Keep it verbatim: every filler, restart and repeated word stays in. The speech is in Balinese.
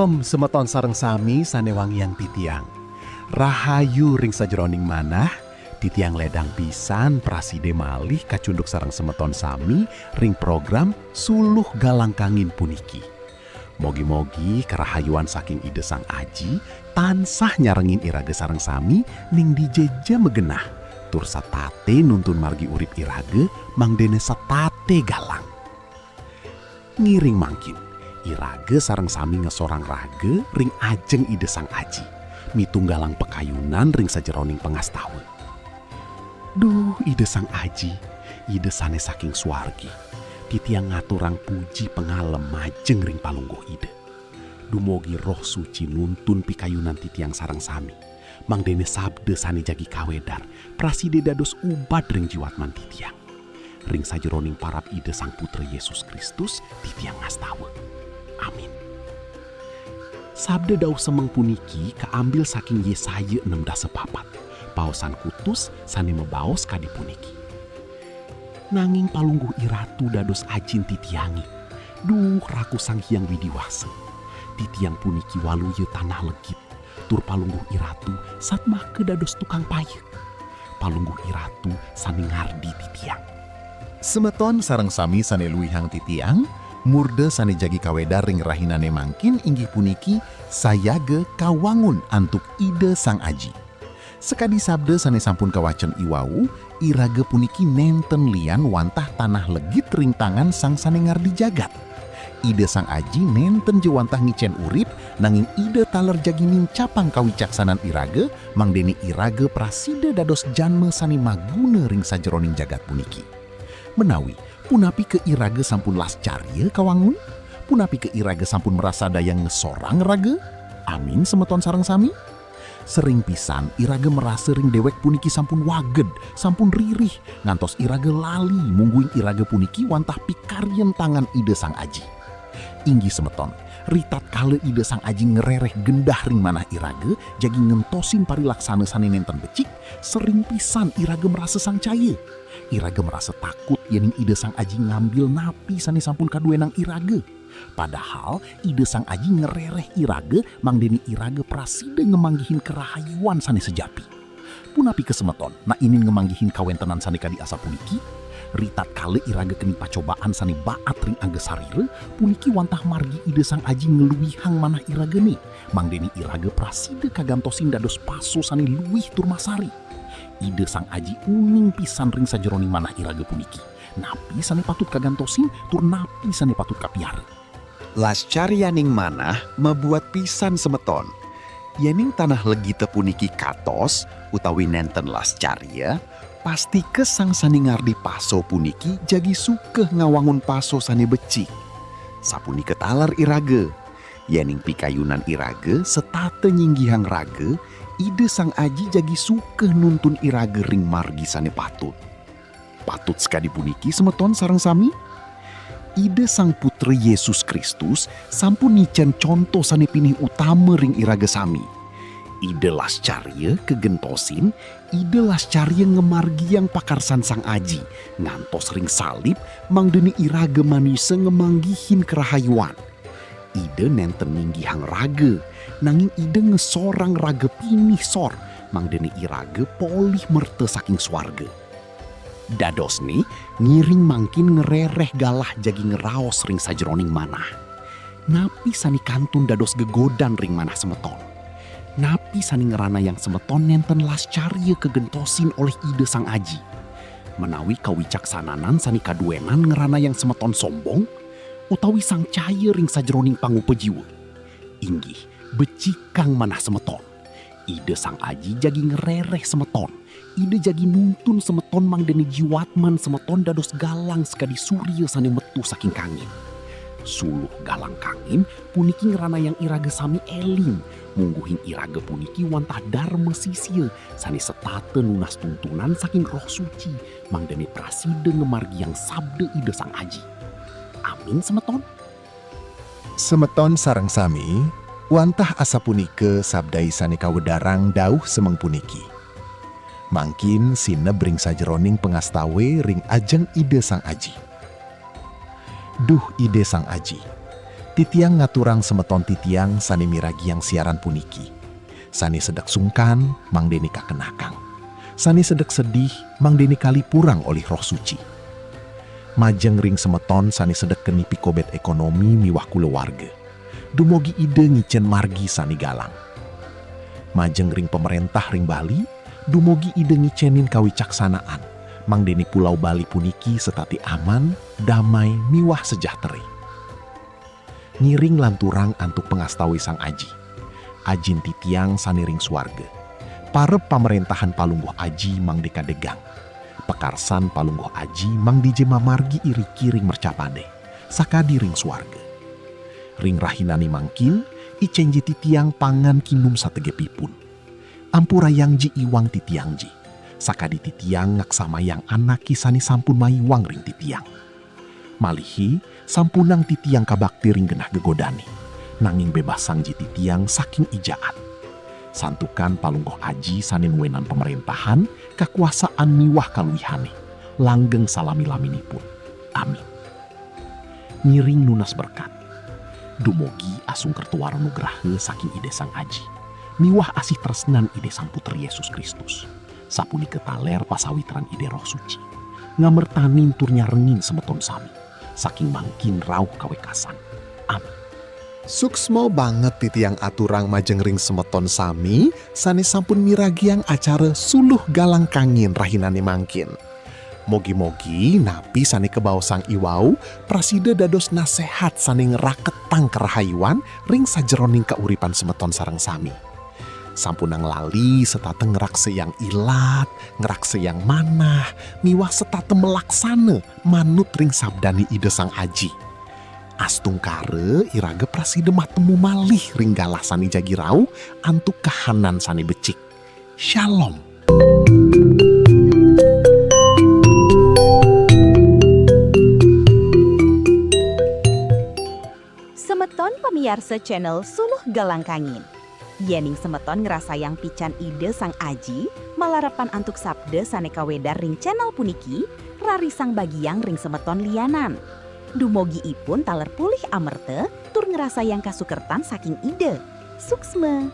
Om semeton sareng sami sane wangiang titiang. Rahayu ring sajeroning manah, titiang ledang pisan praside malih kacunduk sareng semeton sami ring program Suluh Galang Kangin puniki. Mogi-mogi karahayuan saking Ida Sang Aji tansah nyarengin iraga sareng sami ning dija ja magenah, tur satate nuntun margi urip iraga mangdene satate galang. Ngiring mangkin, iraga sareng sami ngesorang raga ring ajeng Ida Sang Aji, mitunggalang pakayunan ring sajeroning pangastawa. Duh, Ida Sang Aji, Ida sane saking suargi, titiang ngaturang puji pangalem majeng ring Palungguh Ida. Dumugi Roh Suci nuntun pikayunan titiang sareng sami, mangdene sabda sane jagi kawedar prasida dados ubad ring jiwatman titiang. Ring sajeroning parab Ida Sang Putra Yesus Kristus, titiang ngastawa. Amin. Sabda dauh semeng puniki kaambil saking Yesaya enem dasa papat. Paosan kutus sane mabaos kadi puniki. Nanging Palungguh Iratu dados ajin titiange. Duh, Raku Sang Hyang Widi Wasa. Titiang puniki waluya tanah legit, tur Palungguh Iratu satmaka dados tukang payeg. Palungguh Iratu sane ngardi titiang. Semeton sareng sami sane luihang titiang, murda sane jagi kawedar ring rahinane mangkin inggih puniki sayaga kawangun antuk Ida Sang Aji. Sakadi sabda sane sampun kawacen iwau, iraga puniki nenten lian wantah tanah legit ring tangan Sang Sane Ngardi Jagat. Ida Sang Aji nenten ja wantah ngicen urip, nanging Ida taler jagi nincapang kawicaksanan iraga, mangdene iraga prasida dados janma sane maguna ring sajeroning jagat puniki. Menawi, punapike iraga sampun lascarya kawangun? Punapike iraga sampun mrasadayang ngesorang raga? Amin, semeton sareng sami. Sering pisan iraga marasa ring dewek puniki sampun waged, sampun ririh, ngantos iraga lali mungguing iraga puniki wantah pikaryan tangan Ida Sang Aji. Inggih semeton, ritatkala Ida Sang Aji ngrereh gendah ring manah iraga, jagi ngentosin parilaksana sane nenten becik, sering pisan iraga marasa sangcaya. Iraga marasa takut yening Ida Sang Aji ngambil napi sane sampun kaduenang iraga. Padahal Ida Sang Aji ngrereh iraga, mangdene iraga prasida ngamanggihin karahayuan sane sajapi. Punapike semeton, nainin ngamanggihin kawentenan sane kadi asapuniki? Ritatkala iraga keni pacobaan sane baat ring angga sarira, puniki wantah margi Ida Sang Aji ngluihang manah iragane, mangdene iraga prasida kagantosin dados paso sane luih tur masari. Ida Sang Aji uning pisan ring sajeroning manah iraga puniki, napi sane patut kagantosin tur napi sane patut kapiara. Lascaryaning manah mabuat pisan semeton. Yening tanah legita puniki katos utawi nenten lascarya, pastika Sang Sane Ngardi Paso puniki jagi suka ngawangun paso sane becik. Sapunika taler iraga. Yening pikayunan iraga setata nyinggihang raga, Ida Sang Aji jagi suka nuntun iraga ring margi sane patut. Patut sakadi puniki, semeton sareng sami? Ida Sang Putra Yesus Kristus sampun ngicen conto sane pinih utama ring iraga sami. Ida lascarya kagentosin, Ida lascarya ngamargiang pakarsan Sang Aji, ngantos ring salib, mangdane iraga manusa ngamanggihin karahayuan. Ida nenten nyinggihang raga, nanging Ida ngesorang raga pinih sor, mangdane iraga polih merta saking suarga. Dadosne, ngiring mangkin ngrereh galah jagi ngraos ring sajeroning manah. Napi sane kantun dados gegodan ring manah semeton? Napi sane ngranayang semeton nenten lascarya kagentosin olih Ida Sang Aji? Menawi kawicaksananan sane kaduenan ngranayang semeton sombong, utawi sangcaya ring sajeroning pangupa jiwa? Inggih, becikang manah semeton. Ida Sang Aji jagi ngrereh semeton. Ida jagi nuntun semeton mangdane jiwatman semeton dados galang sakadi surya sane metu saking kangin. Suluh galang kangin puniki ngranayang iraga sami eling, mungguing iraga puniki wantah darma sisia sane setata nunas tuntunan saking Roh Suci, mangdane prasida ngamargiang sabda Ida Sang Aji. Amin, semeton. Semeton sareng sami, wantah asapunika sabda sane kawedarang dauh semeng puniki. Mangkin sineb ring sajeroning pangastawa ring ajeng Ida Sang Aji. Duh Ida Sang Aji, Titiang ngaturang semeton titiang sane miragiang siaran puniki. Sane sedek sungkan, mangdene kakenakang. Sane sedek sedih, mangdene kalipurang olih Roh Suci. Majeng ring semeton sane sedek keni pikobet ekonomi miwah kulawarga. Dumogi Ida ngicen margi sane galang. Majeng ring pamarentah ring Bali, dumogi Ida ngicenin kawicaksanaan, mangdene Pulau Bali puniki setati aman, damai, miwah sejahtera. Ngiring lanturang antuk pangastawe Sang Aji. Ajin titiang sane ring suarga. Parep pamarentahan Palungguh Aji mangde kadegang. Pakarsan Palungguh Aji mangdije mamargi iriki ring mercapade, sakadi ring suarga. Ring rahinane mangkin, icenje titiang pangan kinum sategepipun. Ampurayangji iwang titiangji, sakadi titiang ngaksamayang anake sane sampun maiwang ring titiang. Malihi, sampunang titiang kabakti ring genah gegodane, nanging bebasangji titiang saking i jaat. Santukan Palungguh Aji sane nuenan pamarentahan, kakuasaan miwah kaluihane, langgeng salami-laminipun. Amin. Ngiring nunas berkat. Dumogi asung kerta wara nugraha saking Ida Sang Aji, miwah asih tresnan Ida Sang Putra Yesus Kristus. Sapunika taler pasawitran Ida Roh Suci, ngamertanin tur nyarengin semeton sami, saking mangkin rauh kawekasan. Amin. Suksma banget titiang aturang majeng ring semeton sami sane sampun miragiang acara Suluh Galang Kangin rahinane mangkin. Mogi-mogi napi sane kabaosang iwau prasida dados nasehat sane ngraketang karahayuan ring sajeroning kauripan semeton sareng sami. Sampunang lali setata ngraksayang ilat, ngraksayang manah, miwah setata malaksana manut ring sabdane Ida Sang Aji. Astungkara iraga prasida matemu malih ring galah sane jagi rauh antuk kahanan sane becik. Shalom. Semeton pamiarsa channel Suluh Galang Kangin. Yening semeton ngrasayang pican Ida Sang Aji, malarapan antuk sabda sane kawedar ring channel puniki, rarisang bagiang ring semeton lianan. Dumogi ipun taler polih amerta tur ngrasayang kasukertan saking Ida. Suksma.